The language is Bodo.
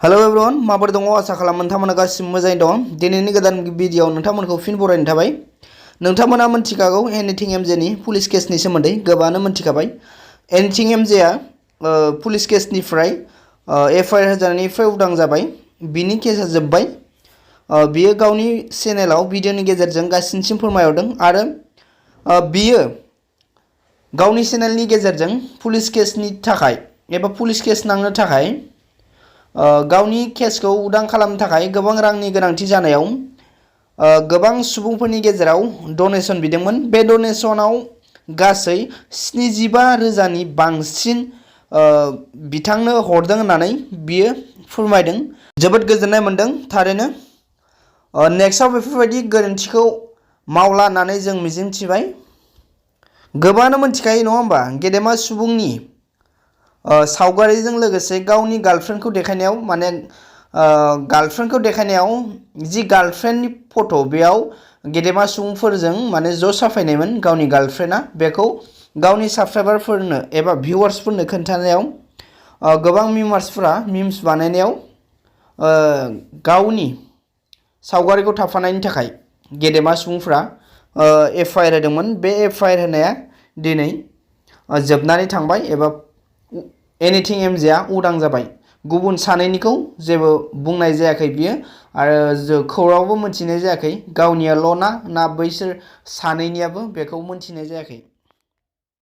हेलो एवरीवन माबोरै दङ आसा खालाम नोंथांमोना गासिबो मोजाङै दं दिनैनि गोदान भिडियोआव नोंथांमोनखौ फिन बरायनाय थाबाय नोंथांमोना मिन्थिखागौ एनिथिं एमजेनि पुलिस केसनि सोमोन्दै गोबाङानो मिन्थिखाबाय एनिथिं एमजेआ पुलिस केसनिफ्राय एफआईआर होजानायनिफ्राय उदां जाबाय बिनि केसा जोब्बाय बियो गावनि चेनेलाव भिडियोनि गेजेरजों गासिनिसिम फोरमायहरदों आरो बियो गावनि चेनेलनि गेजेरजों पुलिस केसनि थाखाय एबा पुलिस केस नांनो थाखाय गावनि केसखौ उदां खालामनो थाखाय गोबां रांनि गोनांथि जानायाव गोबां सुबुंफोरनि गेजेराव डनेशन बिदोंमोन बे डनेशनाव गासै 75,000नि बांसिन बिथांनो हरदों होननानै बियो फोरमायदों जोबोद गोजोननाय मोनदों थारैनो नेक्स्टआव बेफोरबायदि गोरोन्थिखौ मावला होननानै जों मिजिंथिबाय गोबाङानो मिन्थिखायो नङा होमबा गेदेमा सुबुंनि सावगारिजों लोगोसे गावनि गार्लफ्रेन्डखौ देखायनायाव माने गार्लफ्रेन्डखौ देखायनायाव जि गार्लफ्रेन्डनि फट' बेयाव गेदेमा सुबुंफोरजों माने ज' साफायनायमोन गावनि गार्लफ्रेन्डआ बेखौ गावनि साबस्क्राइबारफोरनो एबा भिउवार्सफोरनो खोन्थानायाव गोबां मिम्स बानायनायाव गावनि सावगारिखौ थाफानायनि थाखाय गेदेमा सुबुंफोरा एफआईआर होदोंमोन बे एफआईआर होनाया दिनै जोबनानै थांबाय एबा एनिथिं एमजेआ उदां जाबाय गुबुन सानैनिखौ जेबो बुंनाय जायाखै बियो आरो खौरांबो मोनथिनाय जायाखै गावनियाल' ना बैसोर सानैनियाबो बेखौ मोनथिनाय जायाखै।